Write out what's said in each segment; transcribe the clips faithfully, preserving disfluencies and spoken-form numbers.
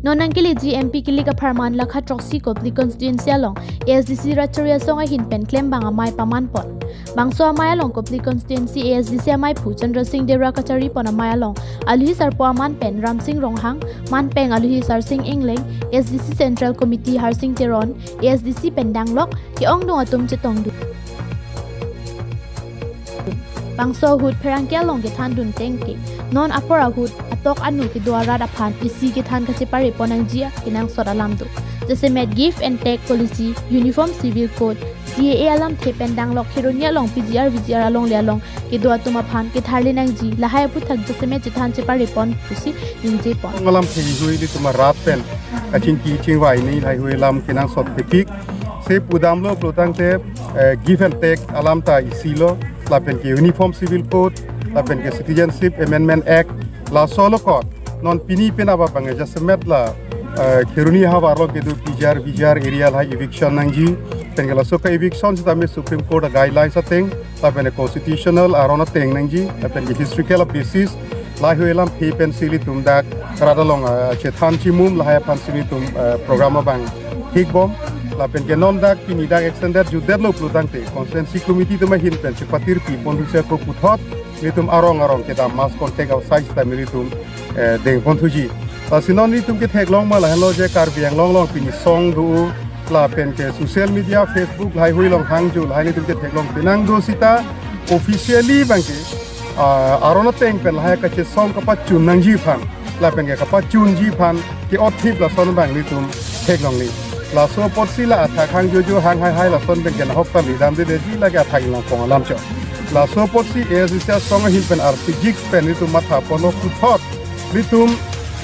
Non nangkeleji M P kilik apharman lakha throksi Kopili constituency along A S D C rat chari asong ahin pen klembang amei pamanpon. Bangso amei along Kopili constituency A S D C ameiphu Chandra Singh Deora kacharipon amei along aluhi sarpo aman pen Ramsing Ronghang, manpeng aluhi Sarsing Engleng, A S D C Central Committee Harsing Teron, A S D C pen danglok ke-ongdung atum chetongdun. Bangso ahut pherangke along kethandun tengke, non apor ahut atok anu kedo arat aphan isi kethan kacheparepon nangji kenangsot alam do. Jasemet Give and Take Policy, Uniform Civil Code, C A A alamthe pen danglok Kheroni along P G R V G R alongle along kedo atum aphan ketharli nangji, lahai aphuthak jasemet chethan cheparepon pusi ningjepon. Alamthe hui ilitum arat pen kachingki chingvai ni lahai hui alam kenangsot thepik. Se pudamlo pulotangte, eh, give and take alam ta isilo, lapen ke Uniform Civil Code, lapen ke Citizenship Amendment Act, laso along ko non pini pen abang jasemet la, eh, Kheroni havar along kedo P G R V G R area lahai eviction nangji, pen ke laso ka-eviction sitame Supreme Court a-guidelines ateng, lapen ke constitutional aron ateng nangji, lapen ke historical basis, lahai hui alamthe pensi ilitum dak rat along, eh, chethan chimum lahai aphansi ilitum, eh, program abang thikbom. Lapen ke non dak pini dak extended jutdetlo pulotangte constituency committee atum ahin pen chepatirpipon husi ako puthot ilitum arong arong kedam mass contact outside sitame ilitum, eh, dengpon thuji. Lasi non ilitum ketheklong ma lahenlo je Karbi Anglong along pini song do, lapen ke social media, Facebook lahai hui along hangjo lahai ilitum ketheklong penang do sita officially abang ke, ah, aron ateng pen lahai kachesong kapachun nangji aphan, lapen ke kapachunji aphan ke-otthip lason abang ilitum theklongle. Laso apotsi la athak hangjojo hang haihai lason pen ke nahok ta lidamdedeji lake athak inglongpong alam chot. Laso apotsi A S D C asong ahin pen arsi jik pen ilitum mathaponlo puthot ilitum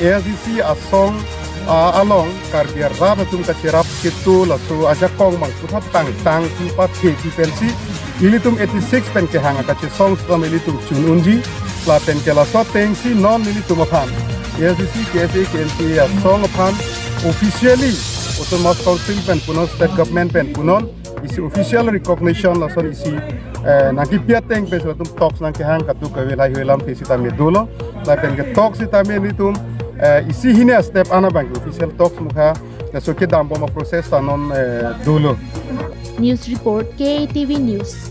A S D C asong, ah, along Karbi arat atum kacherap ketu laso ajakong abang puthot tangtang pu pathe pu pensi ilitum eighty six pen kehang akachesong sitame ilitum chun unji, lapen ke laso atengsi non ilitum aphan A S D C, K S A, K N P A asong aphan officially Autonomous Council pen punon, State Government pen punon, isi official recognition lason isi, eh, nangkipi ateng pensi latum talks nangkehang kadokave lahai hui alamthe sitame dolo, lapen ke talks sitame ilitum, eh, isi hini step an abang ke official talks mukha, laso kedambom a-process ta non, eh, dolo. News report, K A T V News.